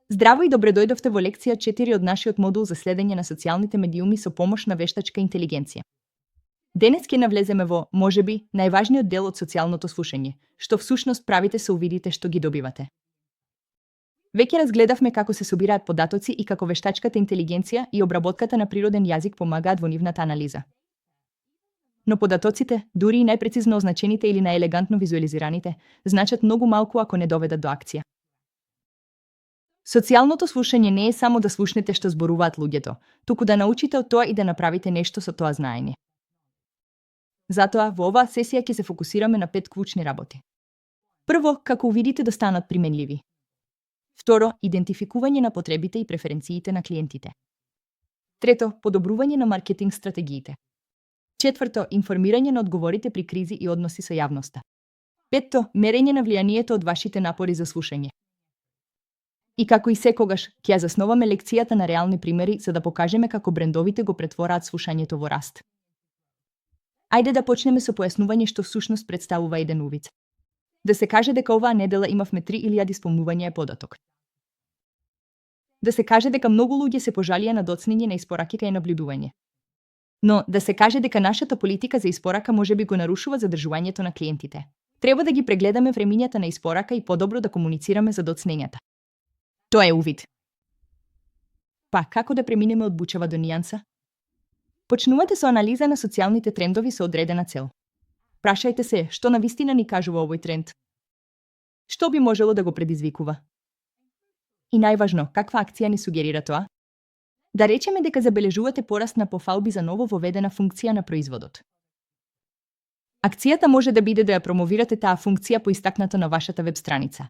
Здраво и добре дојдовте во лекција 4 од нашиот модул за следење на социјалните медиуми со помош на вештачка интелигенција. Денес ќе навлеземе во, можеби, најважниот дел од социјалното слушање, што всушност правите со увидите што ги добивате. Веќе разгледавме како се собираат податоци и како вештачката интелигенција и обработката на природен јазик помагаат во нивната анализа. Но податоците, дури и најпрецизно означените или најелегантно визуализираните, значат многу малку ако не доведат до акција. Социјалното слушање не е само да слушнете што зборуваат луѓето, туку да научите од тоа и да направите нешто со тоа знаење. Затоа, во оваа сесија ќе се фокусираме на 5 клучни работи. Прво, како увидите да станат применливи. Второ, идентификување на потребите и преференциите на клиентите. Трето, подобрување на маркетинг стратегиите. Четврто, информирање на одговорите при кризи и односи со јавноста. Петто, мерење на влијанието од вашите напори за слушање. И како и секогаш, ќе ја засноваме лекцијата на реални примери за да покажеме како брендовите го претвораат слушањето во раст. Ајде да почнеме со појаснување што всушност представува еден увид. Да се каже дека оваа недела имавме 3000 исполнувања е податок. Да се каже дека многу луѓе се пожалија на доцнење на испораките и наблюдување. Но, да се каже дека нашата политика за испорака можеби го нарушува задржувањето на клиентите. Треба да ги прегледаме времињата на испорака и подобро да комуницираме за доцнењата. Тоа е увид. Па, како да преминеме од бучава до нијанса? Почнувате со анализа на социјалните трендови со одредена цел. Прашајте се, што навистина ни кажува овој тренд? Што би можело да го предизвикува? И најважно, каква акција ни сугерира тоа? Да речеме дека забележувате пораст на пофалби за ново воведена функција на производот. Акцијата може да биде да ја промовирате таа функција поистакнато на вашата веб страница.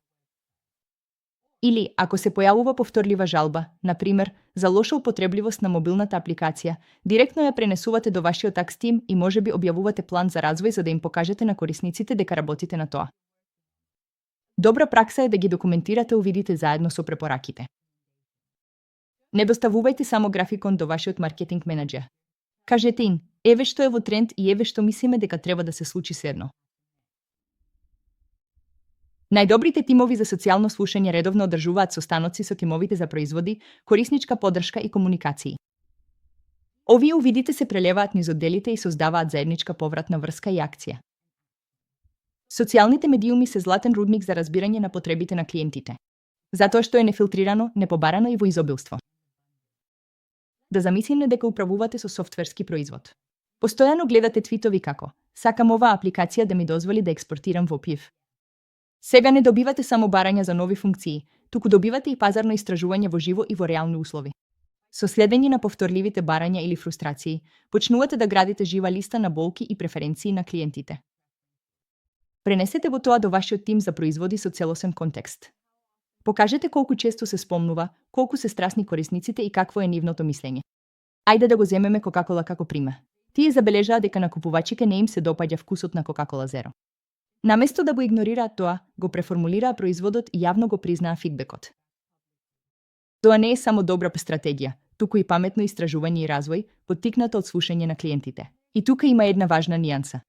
Или, ако се појавува повторлива жалба, например, за лоша употребливост на мобилната апликација, директно ја пренесувате до вашиот акс тим и можеби објавувате план за развој за да им покажете на корисниците дека работите на тоа. Добра пракса е да ги документирате увидите заедно со препораките. Не доставувајте само графикон до вашиот маркетинг менеджер. Кажете им, еве што е во тренд и еве што мислиме дека треба да се случи следно. Најдобрите тимови за социјално слушање редовно одржуваат состаноци со тимовите за производи, корисничка поддршка и комуникации. Овие увидите се прелеваат низ одделите и создаваат заедничка повратна врска и акција. Социјалните медиуми се златен рудник за разбирање на потребите на клиентите. Затоа што е нефилтрирано, непобарано и во изобилство. Да замислиме дека управувате со софтверски производ. Постојано гледате твитови како: сакам оваа апликација да ми дозволи да експортирам во ПИВ. Сега не добивате само барања за нови функции, туку добивате и пазарно истражување во живо и во реални услови. Со следење на повторливите барања или фрустрации, почнувате да градите жива листа на болки и преференции на клиентите. Пренесете во тоа до вашиот тим за производи со целосен контекст. Покажете колку често се спомнува, колку се страсни корисниците и какво е нивното мислење. Ајде да го земеме Кока-кола како пример. Тие забележаа дека на купувачите не им се допаѓа вкусот на Кока-кола Зеро. Наместо да го игнорираат тоа, го преформулираа производот и јавно го признаа фидбекот. Тоа не е само добра стратегија, туку и паметно истражување и развој, поттикнато од слушање на клиентите. И тука има една важна нијанса.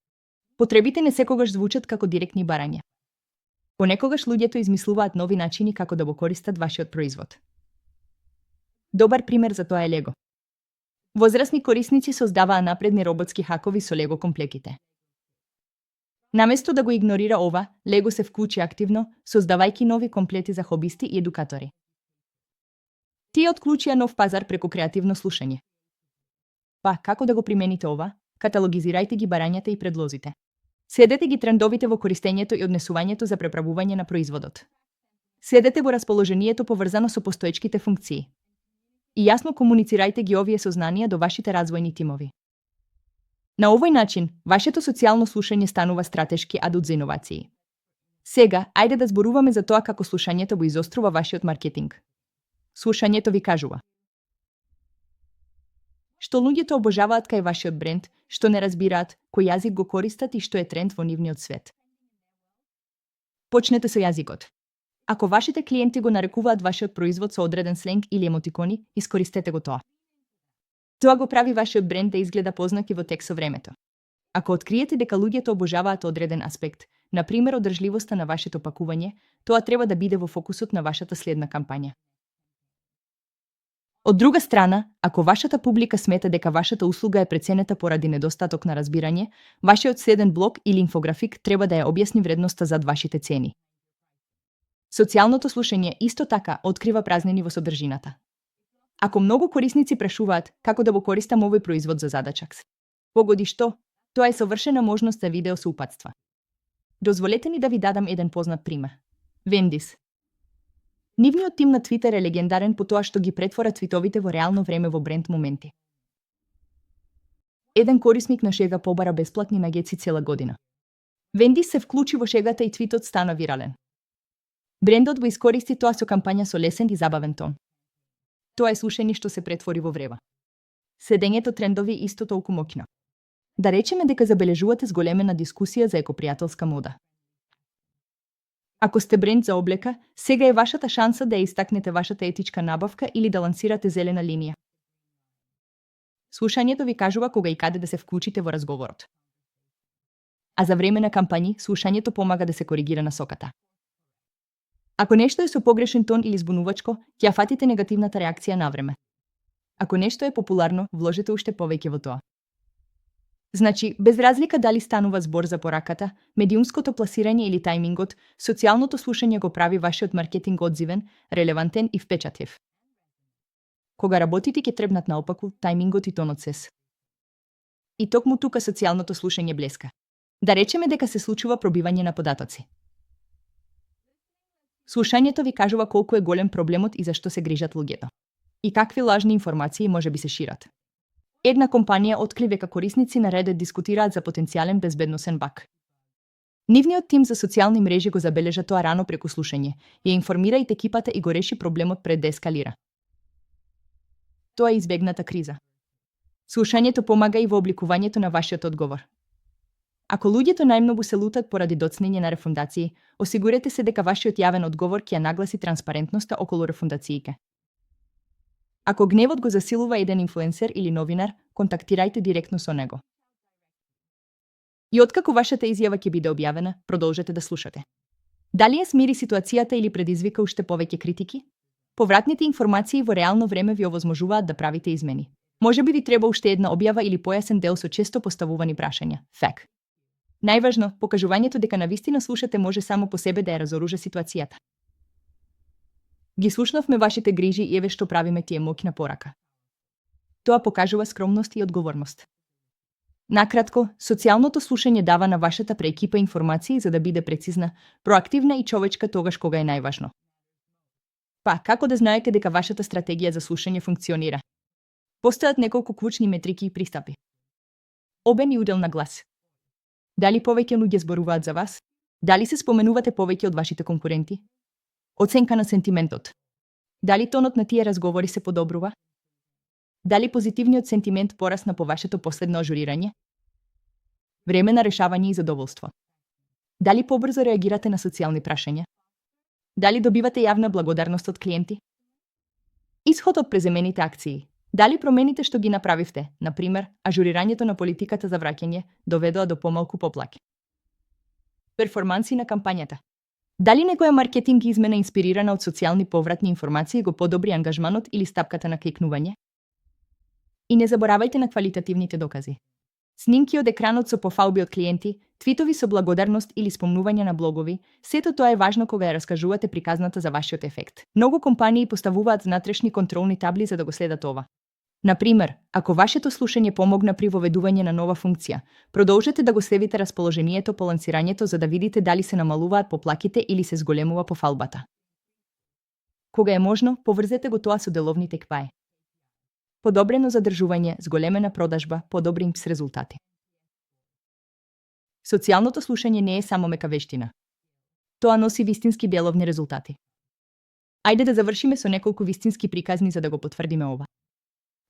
Потребите не секогаш звучат како директни барања. Понекогаш луѓето измислуваат нови начини како да го користат вашиот производ. Добар пример за тоа е Лего. Возрасни корисници создаваа напредни роботски хакови со Лего комплеките. Наместо да го игнорира ова, Лего се вклучи активно, создавајќи нови комплети за хобисти и едукатори. Тие отклучија нов пазар преку креативно слушање. Па, како да го примените ова? Каталогизирајте ги барањата и предлозите. Следете ги трендовите во користењето и однесувањето за преправување на производот. Следете во расположението поврзано со постоечките функции. И јасно комуницирајте ги овие сознанија до вашите развојни тимови. На овој начин, вашето социјално слушање станува стратешки адут за иновации. Сега, ајде да зборуваме за тоа како слушањето го изострува вашиот маркетинг. Слушањето ви кажува што луѓето обожаваат кај вашиот бренд, што не разбираат, кој јазик го користат и што е тренд во нивниот свет. Почнете со јазикот. Ако вашите клиенти го нарекуваат вашиот производ со одреден сленг или емотикони, искористете го тоа. Тоа го прави вашиот бренд да изгледа познат и во тек со времето. Ако откриете дека луѓето обожаваат одреден аспект, например одржливоста на вашето пакување, тоа треба да биде во фокусот на вашата следна кампања. Од друга страна, ако вашата публика смета дека вашата услуга е преценета поради недостаток на разбирање, вашиот следен блог или инфографик треба да ја објасни вредноста зад вашите цени. Социјалното слушање исто така открива празнини во содржината. Ако многу корисници прашуваат како да го користам овој производ за задачак, погоди што, тоа е совршена можност за видео со упатства. Дозволете ми да ви дадам еден познат пример. Вендис. Нивниот тим на Твитер е легендарен по тоа што ги претвора твитовите во реално време во бренд моменти. Еден корисник на шега побара бесплатни нагетси цела година. Вендис се вклучи во шегата и твитот стана вирален. Брендот го искористи тоа со кампања со лесен и забавен тон. Тоа е слушање што се претвори во врева. Следењето трендови исто толку моќно. Да речеме дека забележувате зголемена дискусија за екопријателска мода. Ако сте бренд за облека, сега е вашата шанса да ја истакнете вашата етичка набавка или да лансирате зелена линија. Слушањето ви кажува кога и каде да се вклучите во разговорот. А за време на кампањи, слушањето помага да се коригира насоката. Ако нешто е со погрешен тон или збунувачко, ќе ја фатите негативната реакција навреме. Ако нешто е популарно, вложете уште повеќе во тоа. Значи, без разлика дали станува збор за пораката, медиумското пласирање или тајмингот, социјалното слушање го прави вашиот маркетинг одзивен, релевантен и впечатлив. Кога работите ќе требнат наопаку, тајмингот и тонот сес. И токму тука социјалното слушање блеска. Да речеме дека се случува пробивање на податоци. Слушањето ви кажува колку е голем проблемот и зашто се грижат луѓето. И какви лажни информации може би се шират. Една компанија откри дека корисници на Reddit дискутираат за потенцијален безбедносен баг. Нивниот тим за социјални мрежи го забележа тоа рано преку слушање, ја информира и екипата и го реши проблемот пред да ескалира. Тоа е избегната криза. Слушањето помага и во обликувањето на вашиот одговор. Ако луѓето најмногу се лутат поради доцнење на рефундации, осигурете се дека вашиот јавен одговор ќе ја нагласи транспарентноста околу рефундациите. Ако гневот го засилува еден инфлуенсер или новинар, контактирајте директно со него. И откако вашата изјава ќе биде објавена, продолжете да слушате. Дали ја смири ситуацијата или предизвика уште повеќе критики? Повратните информации во реално време ви овозможуваат да правите измени. Може би ви треба уште една објава или појасен дел со често поставувани прашања. Фак. Најважно, покажувањето дека навистина слушате може само по себе да ја разоружи ситуацијата. Ги слушнавме вашите грижи и еве што правиме тие моќна порака. Тоа покажува скромност и одговорност. Накратко, социјалното слушање дава на вашата преекипа информации за да биде прецизна, проактивна и човечка тогаш кога е најважно. Па, како да знаете дека вашата стратегија за слушање функционира? Постојат неколку клучни метрики и пристапи. Обем и удел на глас. Дали повеќе луѓе зборуваат за вас? Дали се споменувате повеќе од вашите конкуренти? Оценка на сентиментот. Дали тонот на тие разговори се подобрува? Дали позитивниот сентимент порасна по вашето последно ажурирање? Време на решавање и задоволство. Дали побрзо реагирате на социјални прашања? Дали добивате јавна благодарност од клиенти? Исход од преземените акции. Дали промените што ги направивте, например, ажурирањето на политиката за враќање, доведоа до помалку поплаки? Перформанси на кампањата. Дали некоја маркетинг измена инспирирана од социјални повратни информации го подобри ангажманот или стапката на кликнување? И не заборавајте на квалитативните докази. Снимки од екранот со пофалби од клиенти, твитови со благодарност или спомнување на блогови, сето тоа е важно кога ја раскажувате приказната за вашиот ефект. Многу компании поставуваат внатрешни контролни табли за да го следат ова. Например, ако вашето слушање помогна при воведување на нова функција, продолжете да го следите расположението по лансирањето за да видите дали се намалуваат поплаките или се зголемува пофалбата. Кога е можно, поврзете го тоа со деловните KPI. Подобрено задржување, зголемена продажба, подобри импс резултати. Социјалното слушање не е само мека вештина. Тоа носи вистински деловни резултати. Ајде да завршиме со неколку вистински приказни за да го потврдиме ова.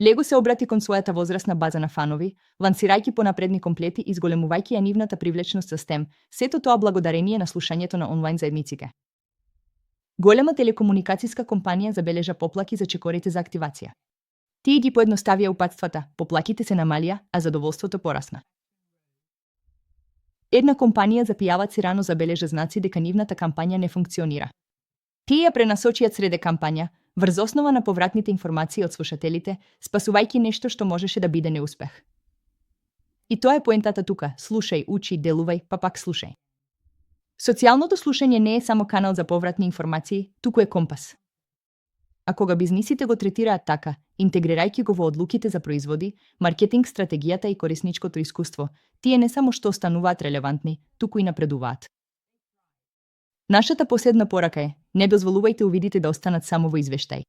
Лего се обрати кон својата возрастна база на фанови, лансирајќи понапредни комплети и зголемувајќи ја нивната привлечност со STEM, сето тоа благодарение на слушањето на онлайн заедниците. Голема телекомуникацијска компанија забележа поплаки за чекорите за активација. Тие ги поедноставија упатствата, поплаките се намалија, а задоволството порасна. Една компанија за пијаваци рано забележа знаци дека нивната кампања не функционира. Тие ја пренасочијат среде кампања, врз основа на повратните информации од слушателите, спасувајќи нешто што можеше да биде неуспех. И тоа е поентата тука: слушај, учи, делувај, па пак слушај. Социјалното слушање не е само канал за повратни информации, туку е компас. А кога бизнисите го третираат така, интегрирајќи го во одлуките за производи, маркетинг стратегијата и корисничкото искуство, тие не само што остануваат релевантни, туку и напредуваат. Нашата последна порака е: не дозволувајте увидите да останат само во извештај.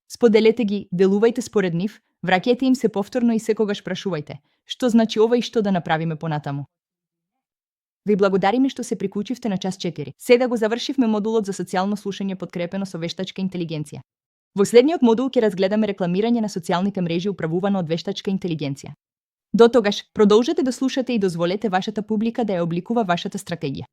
Споделете ги, делувајте според нив, враќајте им се повторно и секогаш прашувајте: што значи ова и што да направиме понатаму. Ви благодариме што се приклучивте на час 4. Сега го завршивме модулот за социјално слушање подкрепено со вештачка интелигенција. Во следниот модул ќе разгледаме рекламирање на социјалните мрежи управувано од вештачка интелигенција. До тогаш, продолжете да слушате и дозволете вашата публика да ја обликува вашата стратегија.